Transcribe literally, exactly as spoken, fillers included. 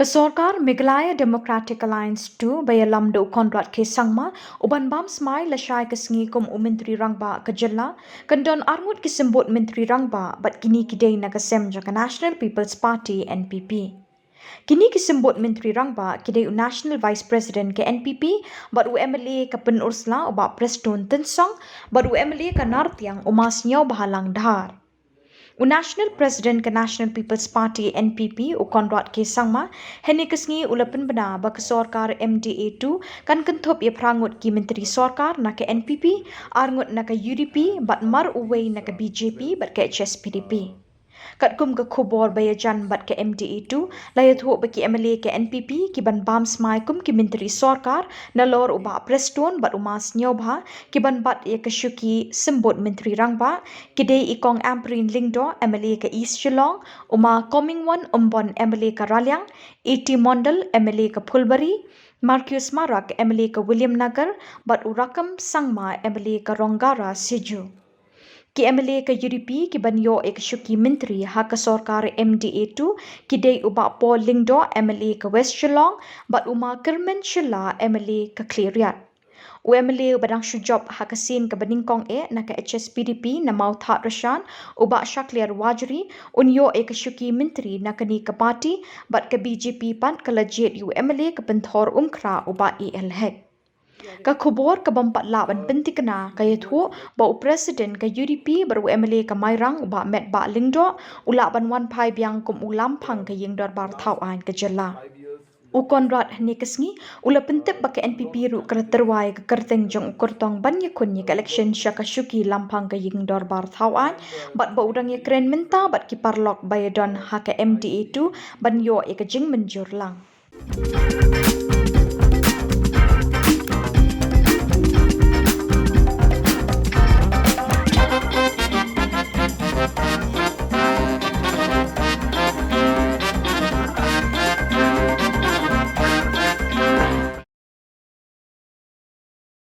Ka sorkar Meghalaya Democratic Alliance two ba ïalam da u Conrad K Sangma u ban bam smai lashai ka sngi kum u Myntri Rangbah ka jylla, kan don arngut ki symbud Myntri Rangbah bad kine ki dei na ka sem jong ka National People's Party, N P P. Kine ki symbud Myntri Rangbah ki dei u National Vice President ka N P P bad u M L A ka Pynursla u Bah Prestone Tynsong bad u M L A ka Nartiang u Ma Sniawbhalang Dhar. U National President ka National People's Party, N P P, u Conrad K Sangma, hynne ka sngi u la pynbna ba ka sorkar M D A two kan kynthup ïa phra ngut ki myntri sorkar na ka N P P, ar ngut na ka U D P bad mar uwei na ka B J P bad ka H S P D P. Katkum ka khubor ba ïajan bad ka M D A two, la ïathuh ba ki M L A ka N P P ki ban bam smai kum ki myntri sorkar, nalor u Bah Prestone bad u Ma Sniawbha, ki ban bat ïa ka shuki symbud Myntri Rangbah, ki dei i Kong Ampareen Lyngdoh, M L A ka East Shillong, u Ma Comingone Ymbon, M L A ka Raliang, A T Mondal, M L A ka Phulbari, Marcuise Marak, M L A ka Williamnagar, bad u Rakkam Sangma, M L A ka Rongara Sijuh. Ki M L A ka U D P ki ban ïoh ïa ka shuki myntri ha ka sorkar M D A two ki dei u Bah Paul Lyngdoh, M L A ka West Shillong, bad u Ma Kyrmen Shylla, M L A ka Khliehriat. U M L A uba dang shu jop ha ka sien kaba nyngkong eh na ka H S P D P na Mawthadraishan, u Bah Shakliar Warjri, un ïoh ïa ka shuki myntri na kane ka party, bad ka B J P pat ka la jied ïa u M L A ka Pynthorumkhrah, u Bah A L Hek. Ka khubor ka bym pat lah ban pynthikna ka ïathuh ba u President ka U D P bad u M L A ka Mairang, u Bah Metbah Lyngdoh, u lah ban wan phai biang kum u Lamphang ka Ïing Dorbar Thaw Aiñ ka jylla. U Conrad hynne ka sngi u la pyntip ba ka N P P ruh ka la tyrwa ïa ka kyrteng jong u kyrtong ban ïakhun ïa ka election sha ka shuki Lamphang ka Ïing Dorbar Thaw Aiñ, bad ba u dang ïakren mynta bad ki paralok ba ïadon ha ka M D A two ban ïoh ïa ka jingmynjur lang.